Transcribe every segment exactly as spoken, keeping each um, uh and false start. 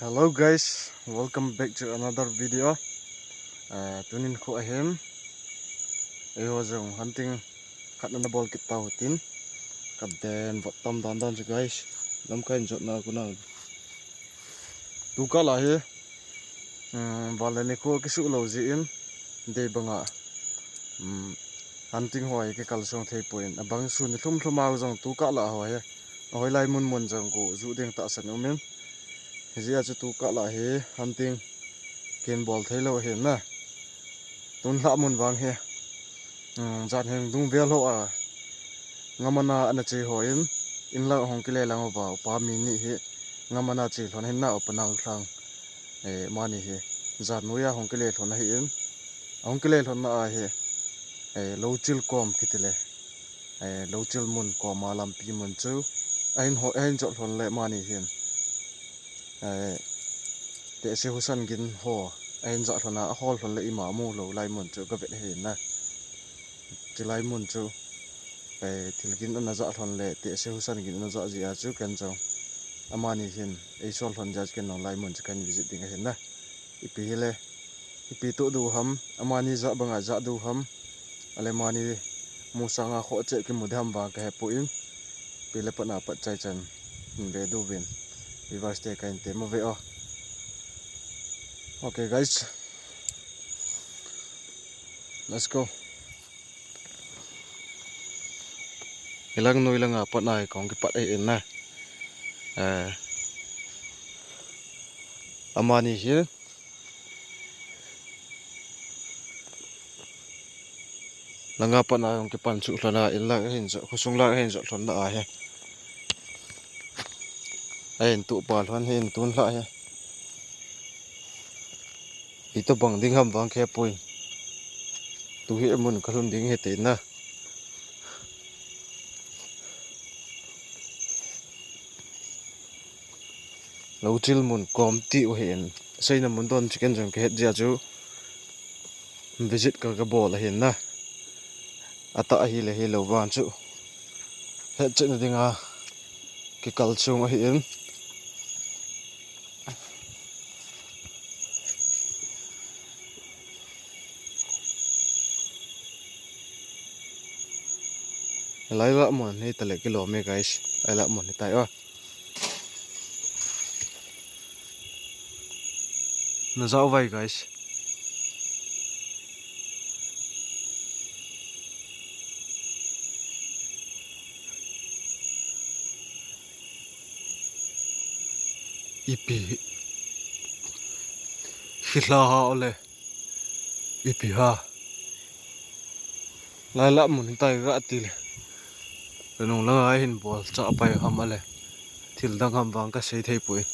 Hello guys, welcome back to another video. Uh, tunin khu ahem. Eiho jong hunting khat ana bol kit tau tin. Ka den vot tam dan dan chu guys. Lamkai in jot na kuna. Tu kah la hi. Um, vale ni khu kisu lo ji in. Dei banga. Um, hunting ho hi kikal song thei poi in. Abang sun ni lhum lhum a jong tu kah la ho hi. Ahoi lai mun mun jong khu ju ding tahsan um in. Hijeh a chu tu kah la hi hunting kin bol thei lo ahin na. Tun lhah mun vang hi. Um, jan heng dung vel ho a. Ngamana ana che ho in. In lang hong kile lang uva upa mi ni hi. Ngamana che lhon hin na upa nang thlang. Eh, mani hi. Jan nuia hong kile lhon ahi in. Hong kile lhon na ahi. Eh, lo chil kom kiti le. Eh, lo chil mun kom a lampi mun chu. Ahin ho, ahin jot lhon le mani hin. Eh, tehse husan gin ho, ahin jah lhon a, ahol lhon le ima mu lo lai mun chu ka vet ahi na. Chulai mun chu, eh, thil gin ana jah lhon le, tehse husan gin ana jah jeh a chu ken jong. Amani hin, eisol lhon jeh a chu ken jong lai mun chu kan visit ding ahi na. Ipi hile, ipi tu du ham, amani jah banga jah du ham, ale mani mu sanga kho che kimu ding ham vang ka hepoi in. Pi le pat na pat chai chan. Hin ve duvin. Viewers te ka hin te mo ve o. Okay, guys. Let's go. Ilang noi langa pat na hi kong kipat e in na. Eh. Amani hi. Langa pat na jong kipan chu lhon a, in lang hin jo, khosung lang hin jo lhon na ahi. Ahin tu pa lhon hin tun lha hi. Ito bang ding ham vang khepoi. Tu hi mun ka lhun ding hi te na. Lo chil mun kom ti u hin. Seina mun don chicken jong ka het jeh a chu. Visit ka, ka bol ahin na. Ata ahi le hi lo vang chu. Het chet na dinga. Kikal chung ahi in. Lai lah mun hi tale kilom e guys. Lai lah mun hi tai o. Na jao vai guys. Ipi hi hla ha ole. Ipi ha. Lai lah mun tai ga ti le. Kanung langa hin bol cha pai ham ale. Thil dang ham vang ka sei thei poi.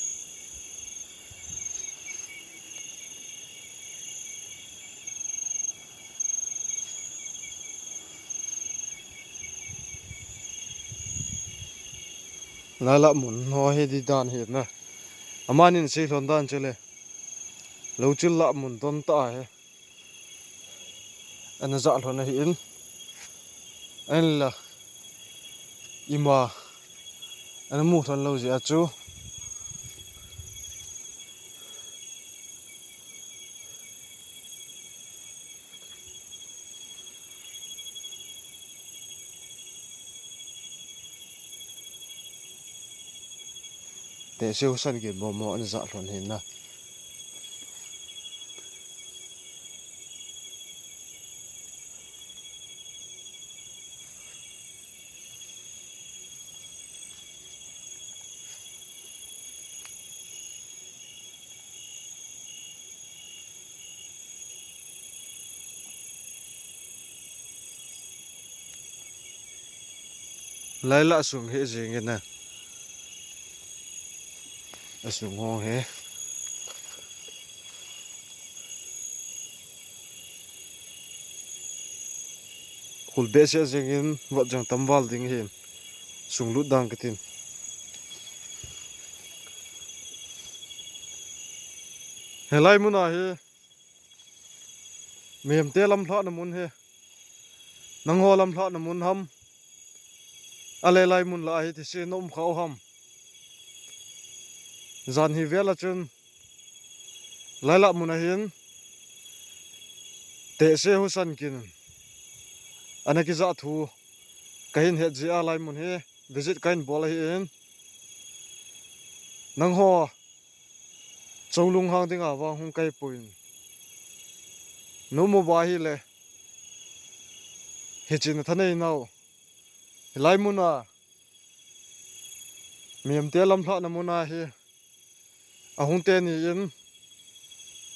Lai lah mun ho hi di dan hi na. Amanin sei lhon dan chule. Lo chil lah mun don ta he. Ana jah lhon ahi in. Ahin la. Ima. Ana mu lhon lo jeh a chu. Tehse husan gin momo ana jah lhon hin na. Lai lah sung hi jing in na. Asung ho hi. Khul behseh jing in, vot jong tam val ding hin. Sung lut dang katin. Helai mun a hi. Mihem te lam lhahna mun hi. Nangho lam lhahna mun ham. Ale lai mun lah hi thise na um kha u ham. Jan hi vel a chun. Lailah mun ahin, tehse husan kin ana kijah thu kahin het jeh a, lai mun hi visit kahin bol ahin. Nangho cholung hang dinga vang hung kaipui in, nu mu ba hile, hiche na thanei nau, hilai mun a Mihem te lamlhahna mun ahi. Ahung teni in,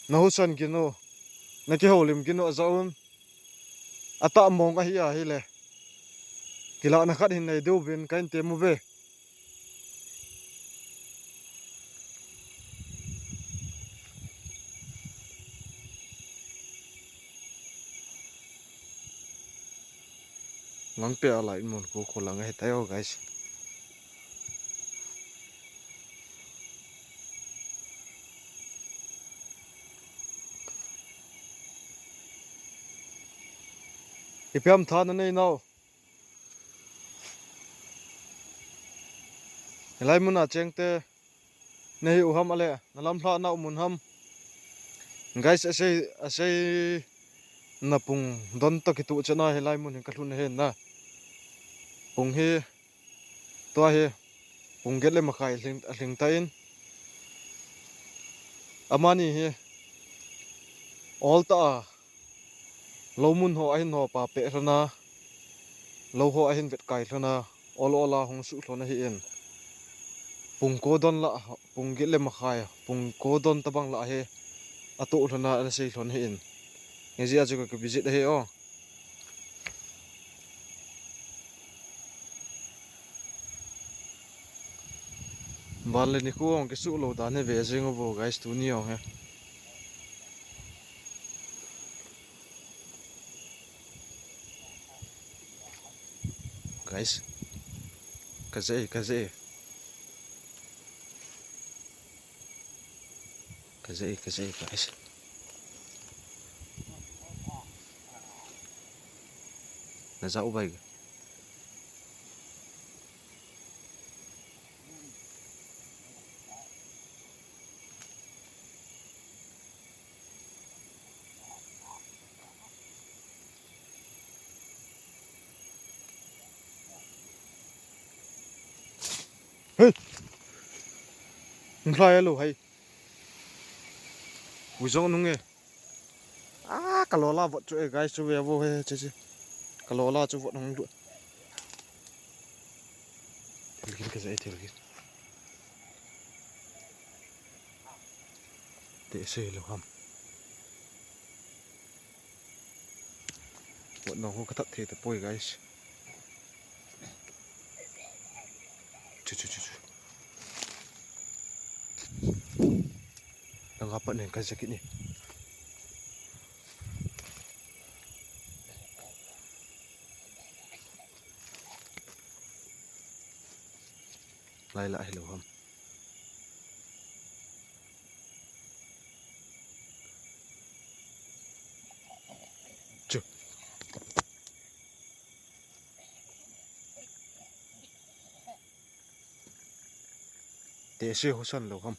na husan kin u, na kihoulim kin u ajah un. Atah mong ahi ahile, kilahna khat hin nei diu vin kahin tem uve. Lang pe a lai mun ko ko lang ahi tai o, guys. Ipi ham tha na nei nau? Hilai mun a cheng te na hi u ham, ale na lamlhah nau mun ham? Guys, asei, asei na pung don toh kituh chan a hilai mun hin kalhun ahi na. Pung hi, tua hi pung get le makhai alhing, alhing tan. Amani hi ol tah a lou mun ho ahin ho pa peh lhon a, lou ho ahin vet kai lhon a, ol ol a hung suh lhon ahin. Pung ko don lah, pung get le makhai, pung ko don tabang lah hi atoh lhon a, ana sei lhon ahin. Hijeh a chu ka, ka visit ahi o. Van le nikho hung kisuh lou dan hi ve jeng uvo, guys, tuni hung hi. Guys, ka jeh, ka jeh. Ka jeh, ka jeh, guys. Na ja u bai. Hey! Nung hlai a lo hai. Ui jong nung e. Ah, ka lola vot chu e, guys, chu ve vo he, che che. Ka lola chu vot hung lu. Thil kin ka jai, thil kin. Tehse lou ham. Vot nong ho ka that thei tapoi, guys. Chu, chu, chu, chu. Langa pat nen ka ja kit ni. Lailah hilou ham. Chu. Tehse husan lou ham.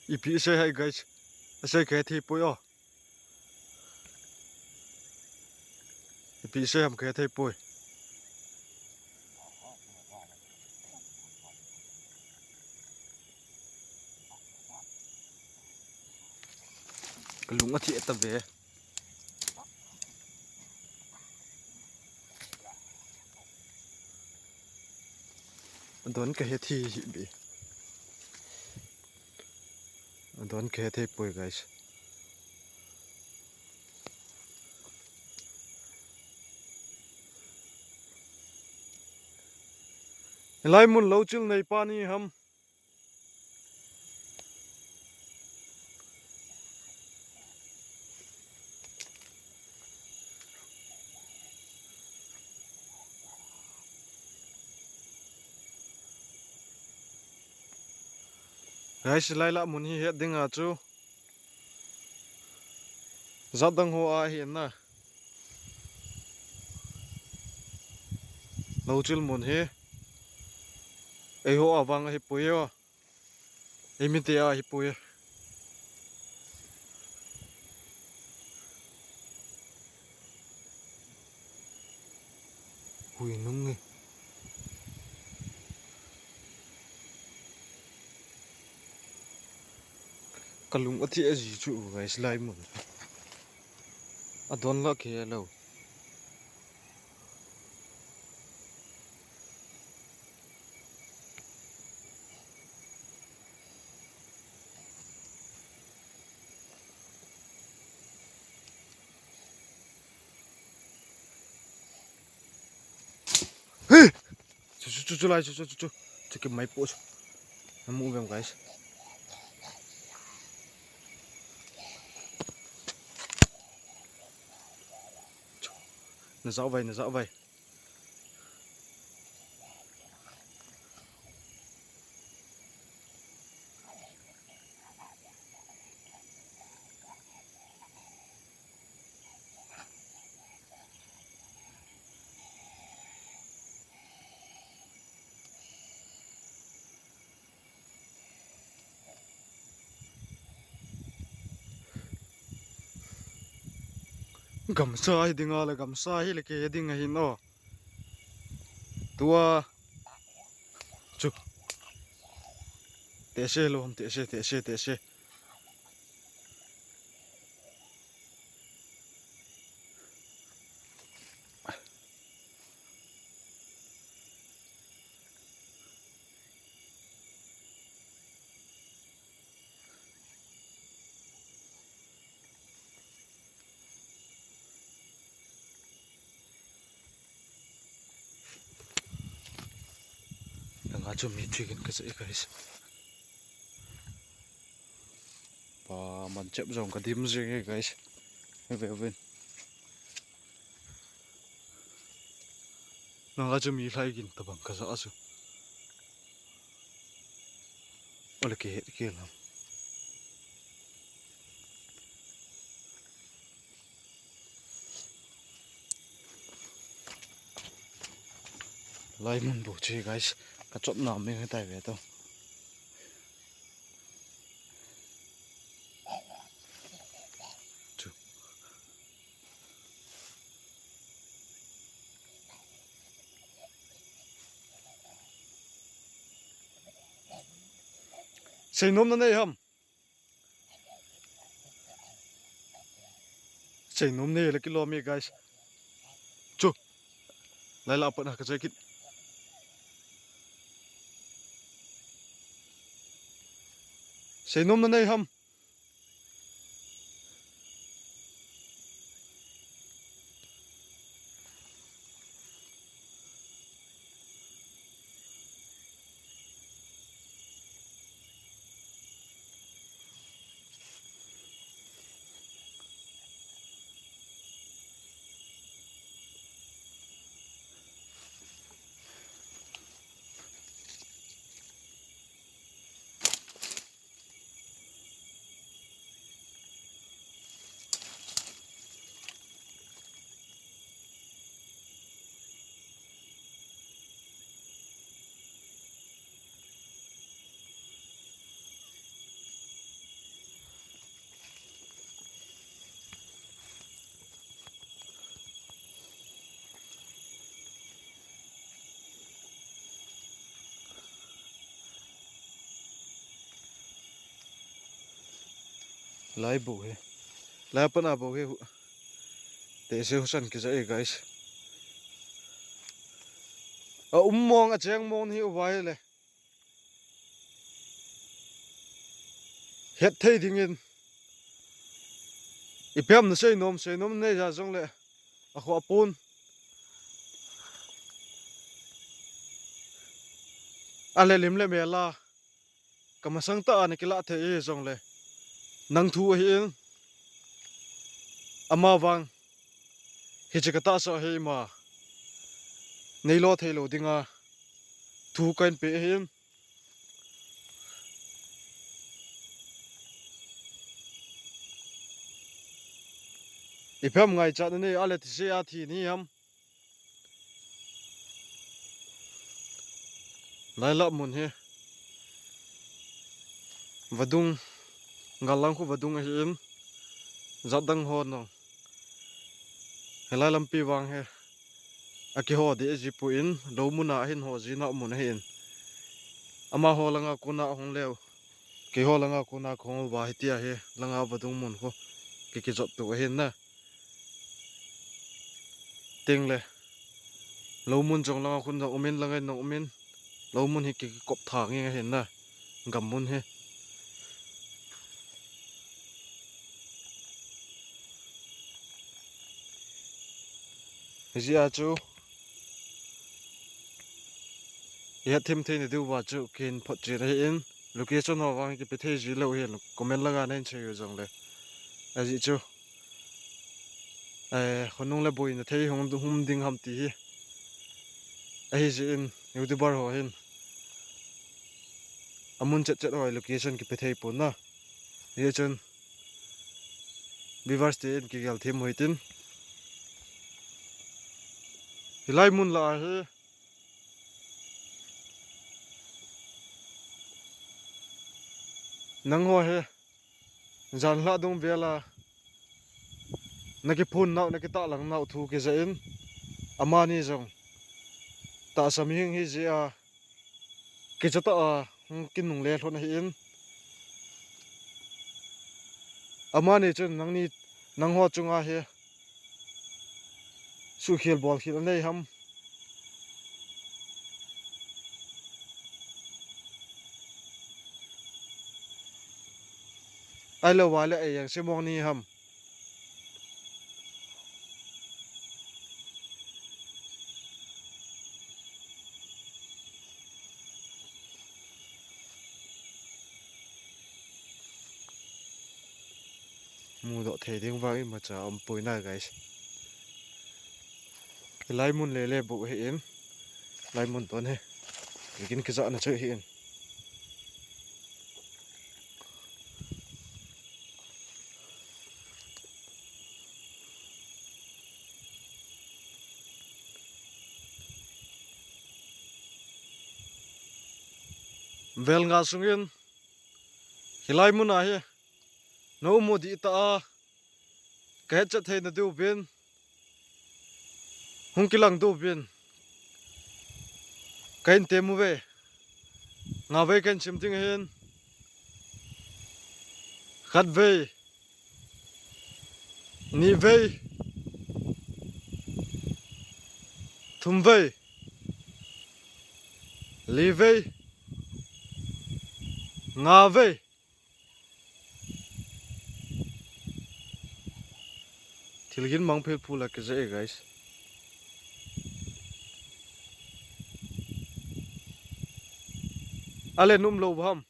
Ipi sei hai, guys. Asei kei thei poi o. Ipi sei ham kei thei poi. Ka lung athi ta ve. Adon ka he thei hi be. Adon ka he thei poi, guys. Hilai mun lou chil nei pa ni ham. Guys, lai lah mun hi het ding a chu. Jat dang ho a hi na. Lo chil mun hi. Ei ho a vang a hi pui o. Ei mi te a hi pui. Hui nung e. Kalung ati a ji chu guys lai mun. A don la ke lo. Hey! Chu, chu, chu, chu, lai, chu, chu, chu, chu. Chu kim mai po chu. Namu vem, guys. Chu. Na zau vai, na zau vai. Gamsa hi dinga le gamsa hi le ke dinga hin o. Tua. Chu. Te se lo, te se, te se, te se. Langa chu mi thi kin ka che guys. Pa man chep jong ka dim jing e guys. He ve ven. Langa chu mi lhai kin tabang ka ja chu. Ole ke het ke lam. Lai mun bu chi guys. Ka chop na meng tai ve to. Chu. Seinom na nei ham. Seinom nei le kilom e guys. Chu. Lai la pat na ka chai kit. Seinom na nei ham. Lai bou hi. Lai pana bou hi. Te se husan kija e, guys. A um mong a cheng mong hi u vai le. Het thei dingin. Ipi ham na seinom, seinom nei ja jong le. A kho a pon. A le lim le mel a. Ka masang tah a na kilah thei e jong le. Nang thu ahi in. Ama vang. Hichi ka tahsa hi ma. Nei lo thei lo dinga. Thu ka in pe ahi in. Ipi ham ngaichat nanei, ale tise a thi ni ham. Laila mun hi. Vadung, gallang khu vadung ahin. Jatdang ho nong. Hilai lampi vang hi. Akiho deh ji poi, lou mun a ahin ho jina mun ahin. Amaho langa kona hung leu. Keiho langa kona kahung uva hitia hi. Langa vadung mun khu. Ki kijot tu ahin na. Tengle. Lou mun jong langa khun jong umin, langa in jong umin. Lou mun hi ki, kikop tha nge nge hin na. Gam mun hi. Hijeh a chu. Ihet them thei nadiuva chu kin phot chen ahin. Location ho vang kipe thei ji lou hin. Comment langa nahin sei u jongle. Ajeh chu. Eh, khonung le boina thei hung hum ding ham ti hi. Ahi jeh in, YouTuber ho hin. Amun chet chet ho location kipe thei pon na. Hijeh chun, viewers te in kigel them u hitin. Hilai mun la hi. Nangho hi. Jan lha dung vela. Nakiphun nau, nakitahlang nau thu kijah in. Amani jong. Tahsa mihing hijeh a. Kicha tah a, hung kinungle lhon ahin. Amani chun nangni, nangho chunga hi. Suhkhel bolkhel anei ham. Ahilou vale ei jeng simong ni ham. Mudoh thei ding vang imacha umpoi na, guys. Hilai mun lele bou ahin. Hilai mun ton hi. Thilgin kijahna chu ahin. Vel nga sungin, hilai mun a hi, na um u ding tah a, ka hetchet theina diuvin, hung kilang diuvin, ka hin tem uve. Nga vei ka hin sim ding ahin. Khat vei. Ni vei. Thum vei. Li vei. Nga vei. Thilgin mang phel phu la kija e, guys. Ale num lou ham.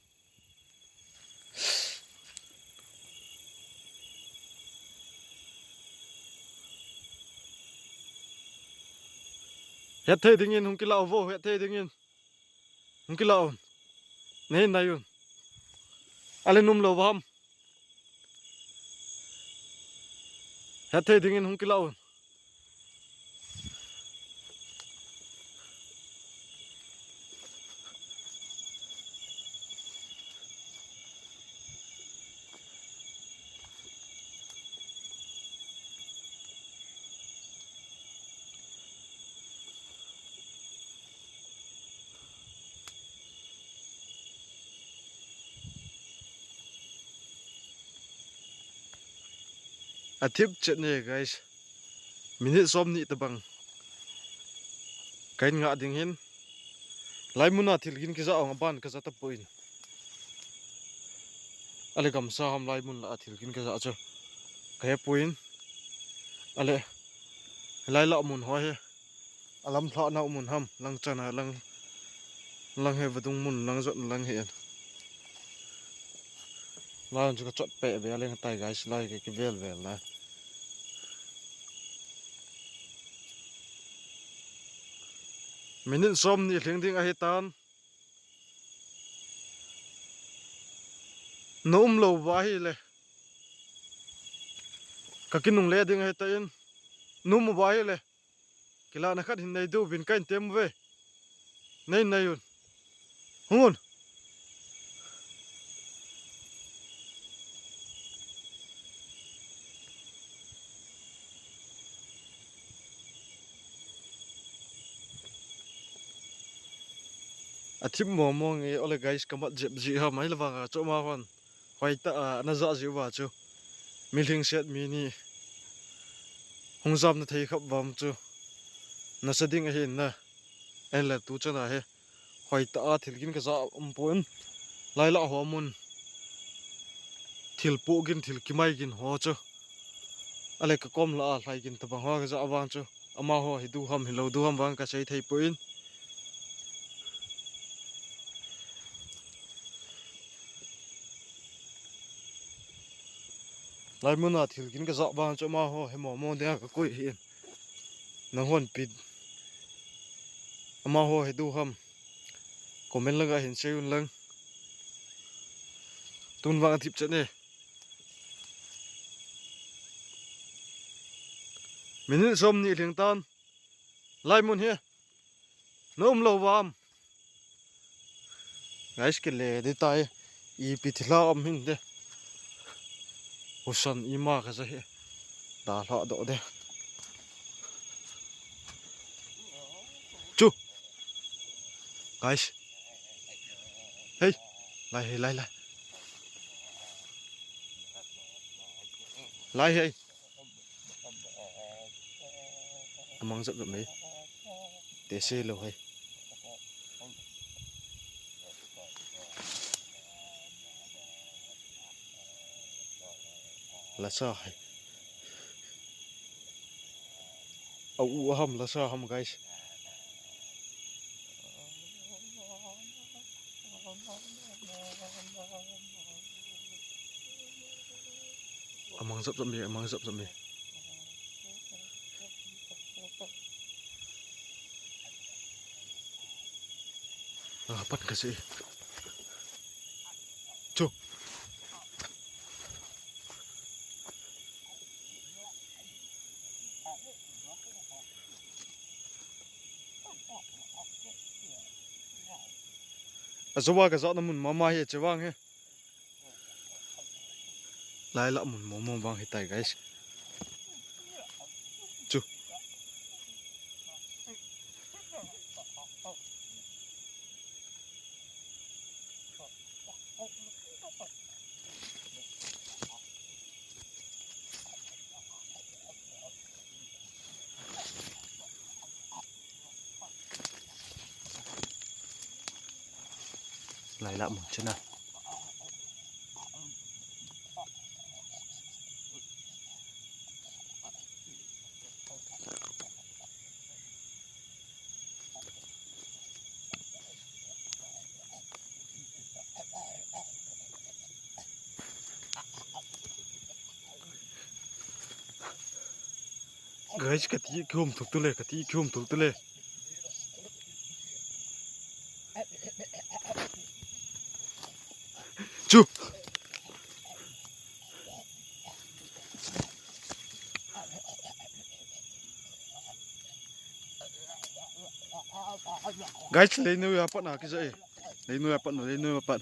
Hetthei dingin hung kila uvo, hetthei dingin. Hung kila un. Nei nai un. Ale num lou ham. Hetthei dingin hung kila un. Athip chet ne, guys. Minute som ni tabang. Kahin ngah ding hin. Hilai mun a thilgin kija ong aban kaja tapon. Ale gamsa ham hilai mun la a thilgin kija chu. Ka hepon. Ale. Hilai la mun ho hi. Alam lhah nau mun ham, lang chan a lang, lang hi vadung mun, lang jot lang hi en. Lai chu ka chot pe ve leng tai, guys, lai ke kivel vel na. Minute som ni lhing ding ahi tan. Na um lou va hi le. Ka kinungle ding ahi tan. Num uva ahile. Kilahna khat hin nei diu vin ka hin tem uve. Nei nei un. Hung un. Athim momo nge ole guys, ka mat jep ji ham, ahile vang a chu ama hon. Hoitah a, ana ja ji uva chu. Milhing set mi ni. Hung jamna thei khap vam chu. Nasa ding ahi na. Ahile tu chana hi. Hoitah a thil gin ka ja um pon. Lailah ho mun. Thil po gin, thil kimai gin ho chu. Ale ka kom la a, lai gin tabang ho ka ja vang chu. Amaho hi du ham, hi lo du ham vang ka sei thei pon. Lai mun a thil gin ka ja vang chu amaho hi momo dia ka koi hi. Nahon pit. Amaho hi du ham. Comment langa hin sei un lang. Tun vang a thip chet ne. Minute som ni lhing tan. Lai mun hi. Na um lo vam. Guys, kile di tai. Ipi thilha um hin de. Husan ima ka ja hi. Da hla do de. Chu. Guys. Hey. Lai, hey, lai, lai. Lai, hey. Amang jap jap mai. Te se lo hai. Lasa hai. Au, u ham, lasa ham, guys. Amang jap jap mai, amang jap jap mai. Ah, pat kasi. Chu. Ajoa ka jat na mun mama hi che vang hi. Lailah mun momo vang hitai, guys. Chu. Lailah mun chena. Guys, kati kihum thuk tule, kati kihum thuk tule. Chu. Guys, leinu ya pat na kisa eh. Leinu ya pat na, leinu ya pat.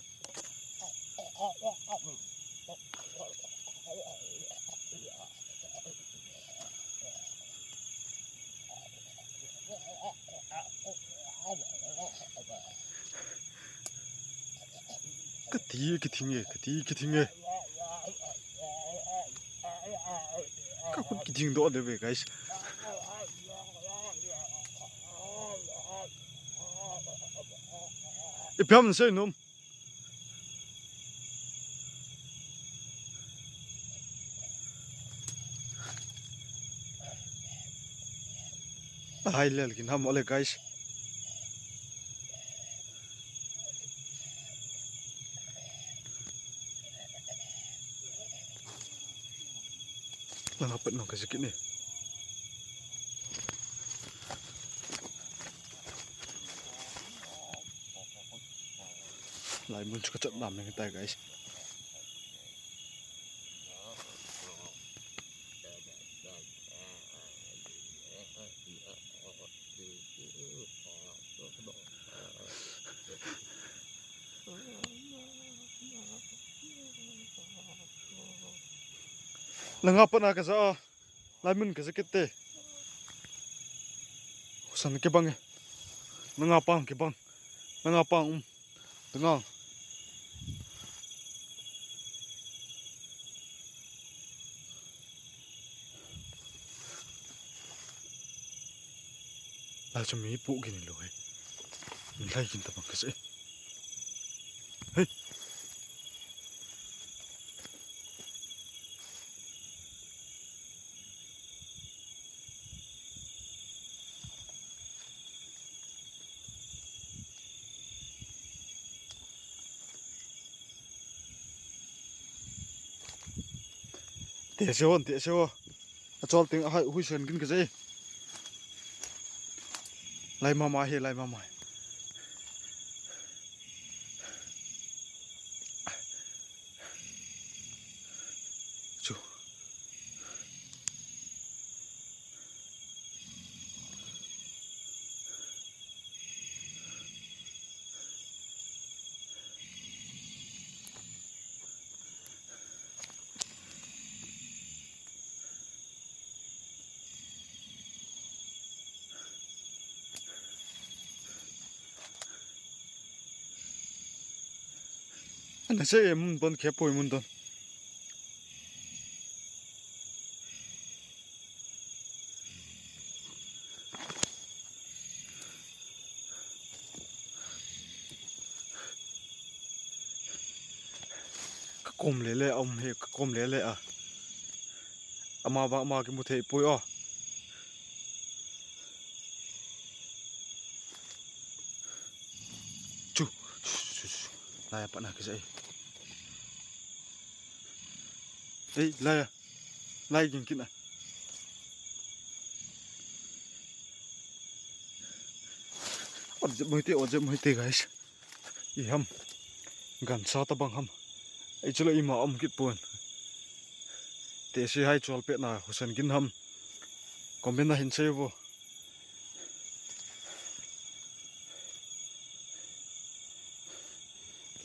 Kati kithing e, kati kithing e. Ka khut kithing doh de ve, guys. Ipi ham sei nom. Hai lel kin ham ole, guys. Langa pat nong ka sikit ni. Lai mun chu ka chat nam nang tai, guys. Langa pana kaja a. Laimun kaja kit te. Husan kibang e. Langa pang kibang. Langa pang um. Langa. Lai chu mi pu gin lo he. Lai gin tabang kaja e. Hei. Te se hon, te se ho. A chol teng a hai, hui sen gin kaja e. Lai mama he, lai mama he. Chu. Ana se e mun ton, khe poi mun ton. Ka kom le le a um he, ka kom le le a. Ama vang ama kimu thei poi o. Chu, chu, chu, chu. Lai a pat na kaja e. Ei, lai a. Lai ging kin a. Ot jep moi te, ot jep moi te, guys. I ham. Gansa tabang ham. Ei chu la ima um kit pon. Te se hai chol pet na husan gin ham. Comment na hin sei vo.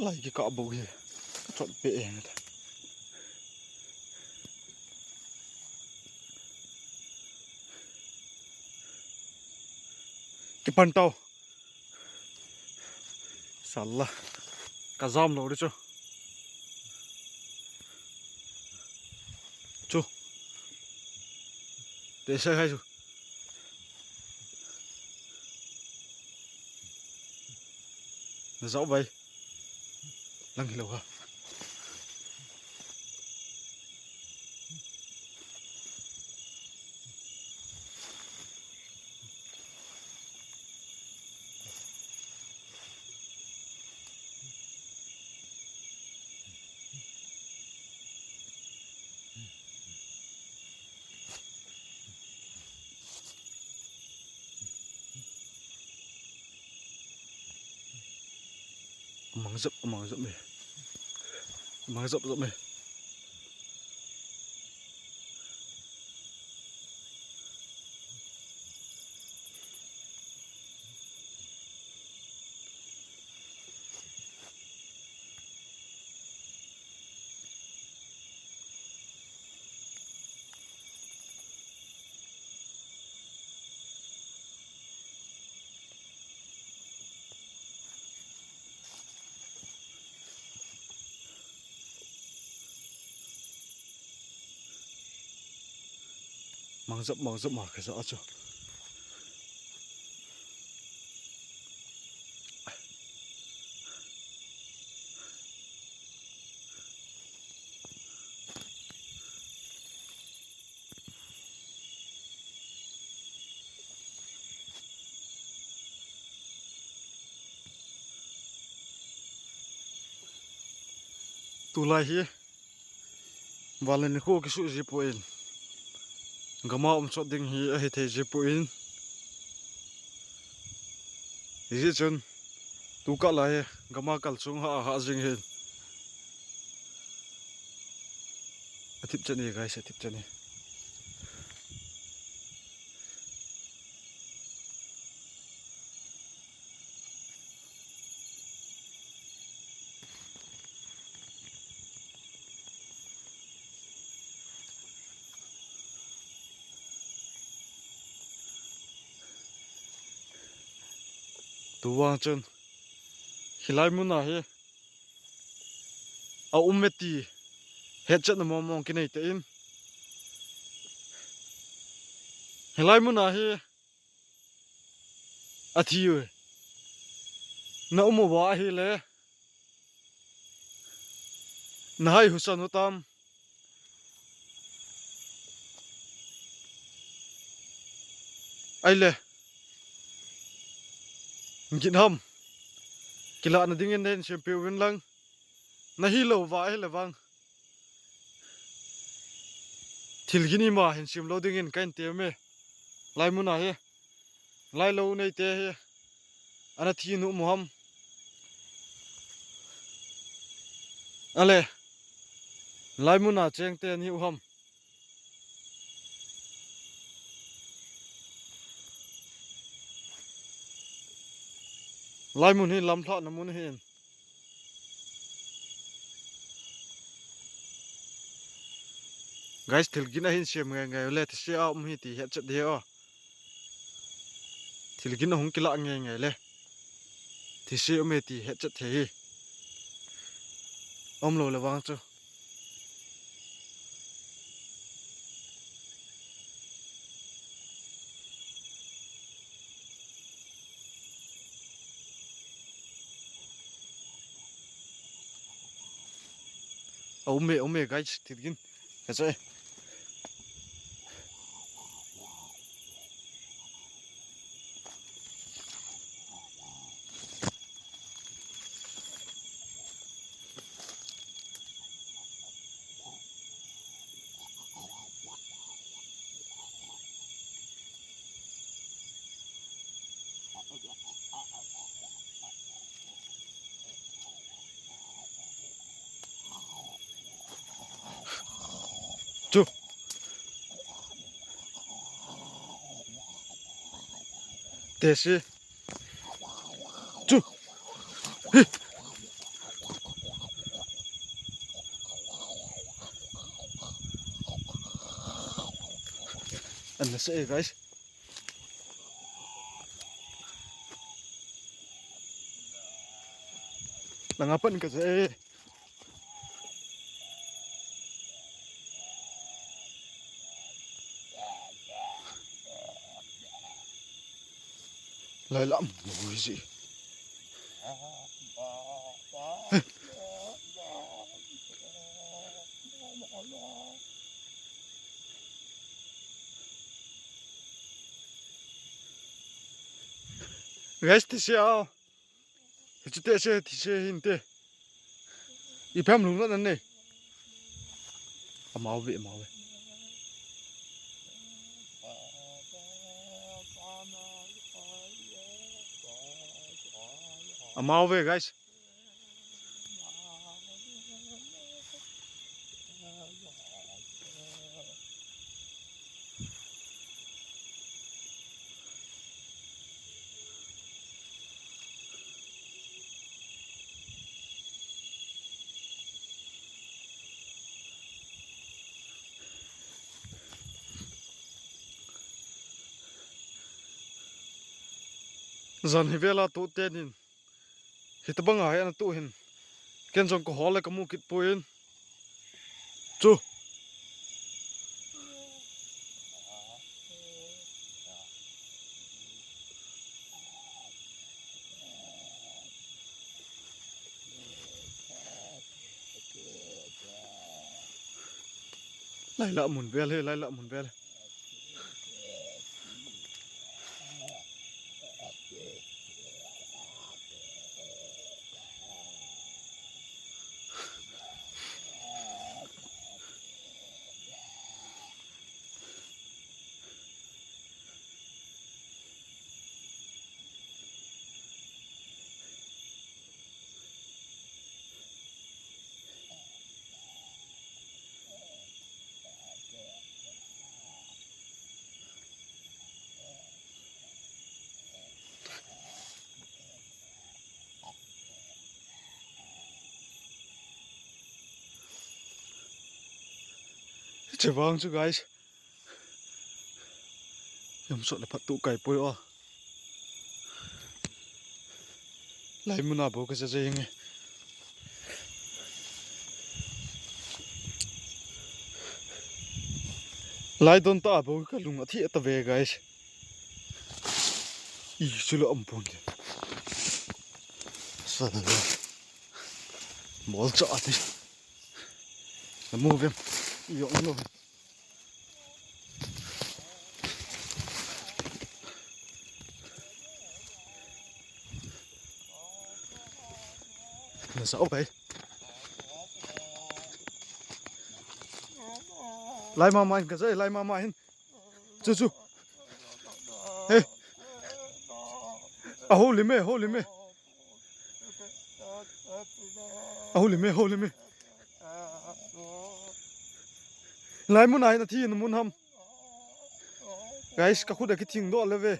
Lai kikah bou hi. Ka chot pe eng ta. Kipan tau. Sala. Ka jam lou di chu. Chu. Te se hai chu. Na jao vai. Lang hilou ha. Amang jap, amang jap me. Amang jap, jap me. Mang jap, mang jap ma kasa acho. Tulai hi. Valen khu kisu ji pu in. Gama um chot ding hi ahi thei ji pu in. Hijeh chun, tu kah lai, gama kal chung ha, ha jing hin. Athip chan e, guys, athip chan e. Tuvang chun hilai mun a hi a um e ti hetchetna mong mong kinei te in, hilai mun a hi a thi u na um uva ahile na hai husa nu tam. Ahile gin ham kilahna dingin na hin sempeh uvin lang, na hilou va ahile vang thil gin ima hin sem lou dingin ka hin tem e. Lai mun a hi lai lou nei te hi ana thi nu mu ham? Ale, lai mun a cheng te ni u ham? Lai mun hi lamlhahna mun hin. Guys, thil gin a hin sem ngai ngai le, thise a um hi ti hetchet di o. Thil gin a hung kilah ngai ngai le, thise um e ti hetchet thei hi. Um lou le vang chu. A um e, um e, guys, thil gin. Ka che. Chu. Tesi. Chu. Hi. An nasa e, guys. Langa pan ka sa e. Lai lam mo si. Guys, thise ao. Hichu thise, thise hinte. Ipi ham lungna nan nei. Amau ve, amau ve. Amau ve, guys. Jan hi vela tu tenin. Hitabang a hi ana tu hin. Ken jong ka hol le ka mu kit poi in. Chu. Lai lah mun vel hi, lai lah mun vel. Hiche vang chu guys. Yam sot le phat tu kai poi o. Lai muna bou ka ja jeng e. Lai don ta bou ka lung athi ta ve, guys. I, chula ampon ke. Sa da. Bol cha ati. Na mu vem. I, yo no. Na sa, okay. Lai mama hin ka ja, lai mama hin. Chu, chu. Hey. A, holy me, holy me. A, holy me, holy me. Lai mun a hin athi na mun ham. Guys, ka khut a kithing doh le ve.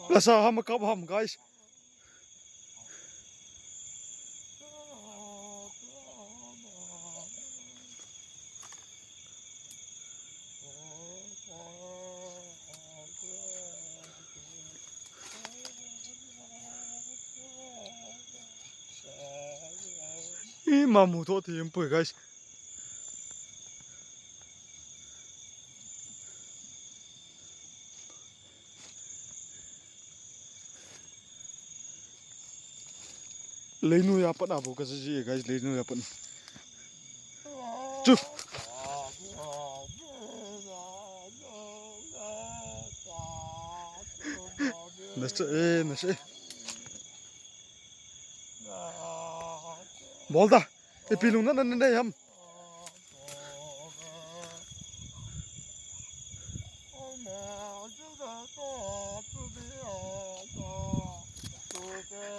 Lasa ham kap ham, guys. I, mamu to ti em pui, guys. Leinu ya pat a bou ka ja ji, guys, leinu ya pat. Chu. Na se, eh, na se. Bol da. Ipi lungna na nei ham.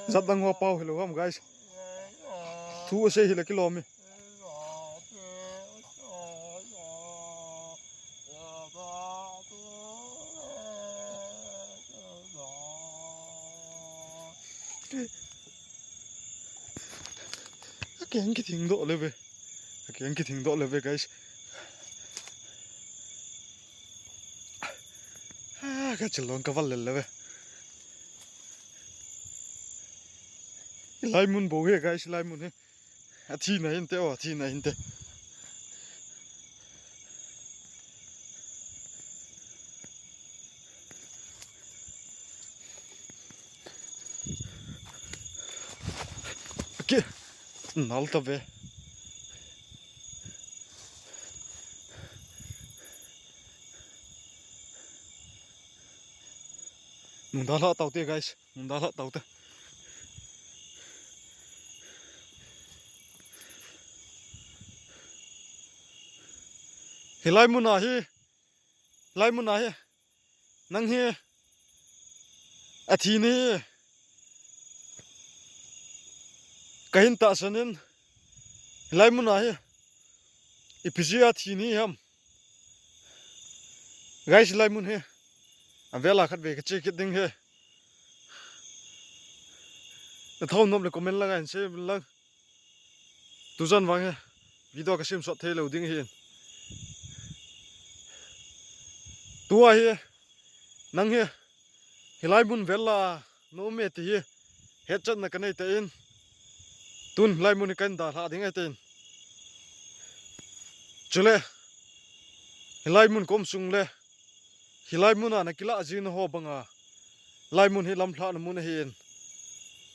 Jat dang ho pau hilou ham, guys. Thu asei hile kilom e. Akeng kithing doh le ve. Akeng kithing doh le ve, guys. Ah, ka chilong ka val le le ve. Lai mun bou hi, guys, lai mun hi. Athi na hinte, o, athi na hinte. Ke, nal ta ve. Nung dalha tau te, guys. Nung dalha tau te. Hilai mun a hi, hilai mun a hi, nang hi, athi nahi, kahin tahsan in, hilai mun a hi, ipi jeh a thi nahi ham. Guys, hilai mun hi, avel a khatvei ka che kit ding hi. Na thau nom le comment lang a hin sei lang. Tujan vang hi, video ka sem sot thei lou ding ahin. Tua hi, nang hi, hilai mun vel a na um e ti hi, hetchetna ka nei tan. Tun hilai mun hi kahin dalha ding ahi tan. Chule, hilai mun kom sung le, hilai mun a na kilah jing na ho bang a, hilai mun hi lamlhahna mun ahin.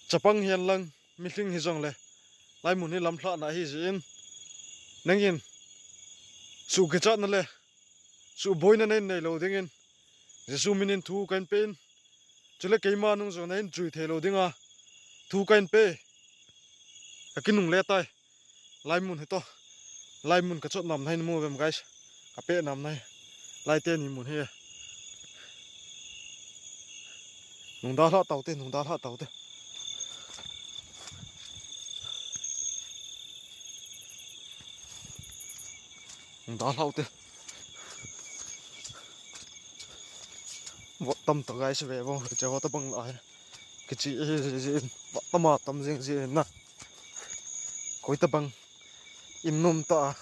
Chapang hihen lang, mihing hijong le, hilai mun hi lamlhahna ahi jeh in, nangin, suhkichatna le, suhboina nei, nei lou dingin, Jesu min in thu kahin pe in, chule keima nung jong nahin chui thei lou ding a, thu kahin pe, ka kinungle tai. Hilai mun hi to. Hilai mun ka chot nam nahi na mu vem, guys. Ka pe nam nahi. Hilai teni mun hi. Nung dalha tau te, nung dalha tau te. Nung dalha u te. Vot tam ta guys, ve vong che ho tabang la he. Kichi e je je vot tama tam jing je na. Koi tabang in nom ta.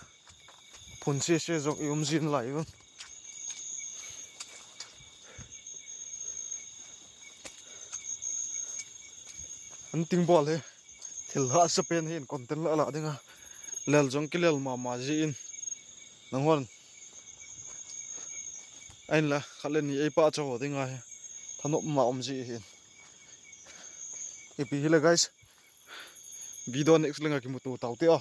Phun se se jong i um jin lai un. An ting bol he. Thil hahsa pen hin content la la dinga. Lel jong kilel mama ji in. Nang hon. Ain la khat le ni ei pa cho dinga he. Thanop ma um ji hin. Ipi hile guys. Video next lenga kimuto tau te a.